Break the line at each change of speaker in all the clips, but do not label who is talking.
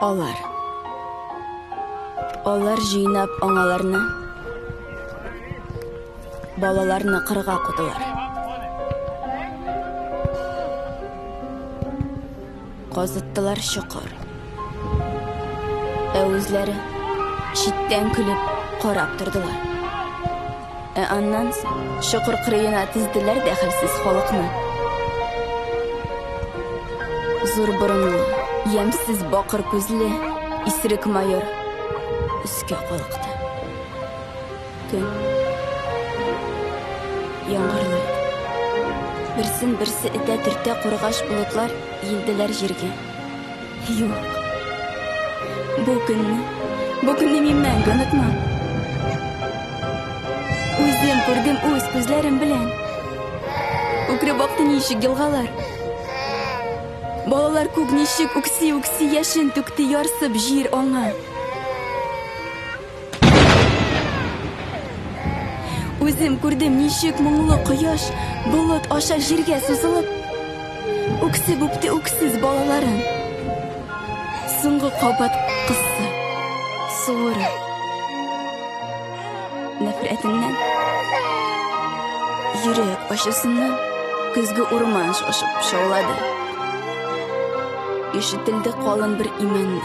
Алар. Алар җыйнап аңаларны, балаларны кырга кудылар. Казыттылар чокыр. Ә үзләре читтән көлеп карап тордылар. Ә аннан соң чокыр кырыена тезделәр дә хәлсез халыкны. Зур борынлы, ямьсез бакыр күзле исерек майор өскә калыкты. Көн яңгырлы. Берсен берсе этә төртә кургаш болытлар иелделәр җиргә. Юк. Бу көнне, бу көнне мин мәңге онытмам. Үзем күрдем үз күзләрем белән. Үкереп акты ничек елгалар. Балалар күк ничек үкси-үкси яшен түкте ярсып җир аңа. Үзем күрдем ничек моңлы кояш болыт аша җиргә сузылып, үксеп үпте үксез балаларын. Соңгы кабат кысты, суырып. Нәфрәтеннән, йөрәк ачысыннан көзге урман шашып шаулады. Ишетелде калын бер имәнне.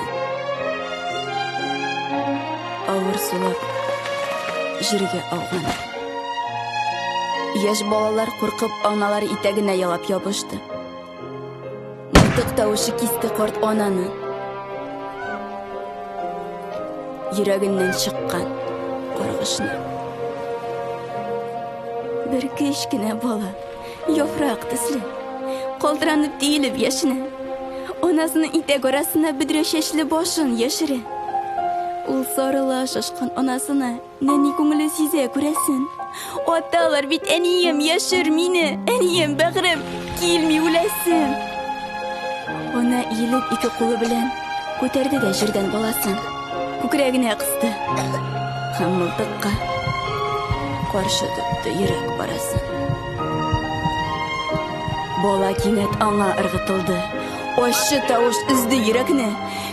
Авыр сулап җиргә ауган. Яшь балалар куркып аналар итәгенә ялап ябышты. Мылтык тавышы кисте карт ананы. Йөрәгеннән чыккан каргышны. Бер кечкенә бала Яфрак төсле, калтыранып тиелеп яшенә. Анасының итәк арасына бөдрә чәчле башын яшерә. Ул сарыла шашкан анасына, нәни күңеле сизә күрәсен. Аталар бит, әнием, яшер мине, әнием, бәгърем, килми үләсем. Ана иелеп ике кулы белән күтәрде дә җирдән баласын. Күкрәгенә кысты һәм мылтыкка каршы тотты йөрәк парасын. Бала кинәт аңа ыргытылды. Ачы тавыш өзде йөрәкне.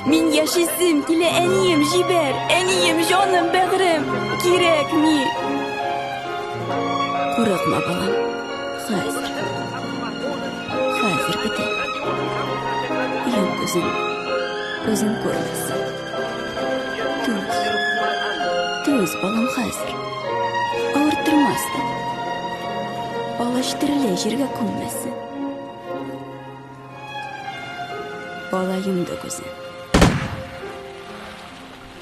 Мин яшисем килә, әнием, җибәр, әнием, җаным, бәгърем, кирәкми. Курыкма, балам, хәзер. Хәзер бетә. Йом күзен, күзен күрмәсен. Түз. Түз, балам, хәзер. Авырттырмас та. Палач терелә җиргә күммәсен. Бала йомды күзен.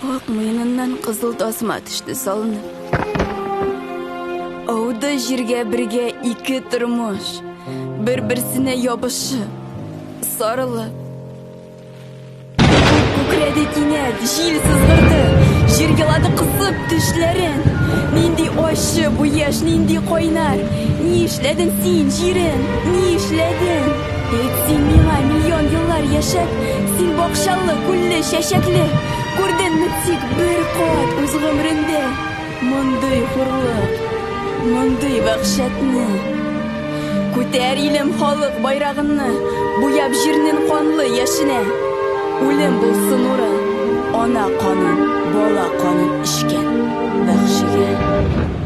Ак муеныннан кызыл тасма төште салынып. Ауды җиргә бергә ике тормыш, бер-берсенә ябышып, сарылып. Күкрәде кинәт, җил сызгырды, җир елады кысып тешләрен. Нинди ачы бу яшь, нинди кайнар. Ни эшләдең син, җирем, ни эшләдең? Әйт син миңа, миллион еллар яшәп, син бакчалы, күлле, чәчәкле. Күрдеңме тик бер кат үз гомереңдә мондый хурлык, мондый вәхшәтне? Күтәр, илем, халык байрагынны, Буяп җирнең канлы яшенә. Үлем булсын урын, ана канын, бала канын эчкән вәхшигә.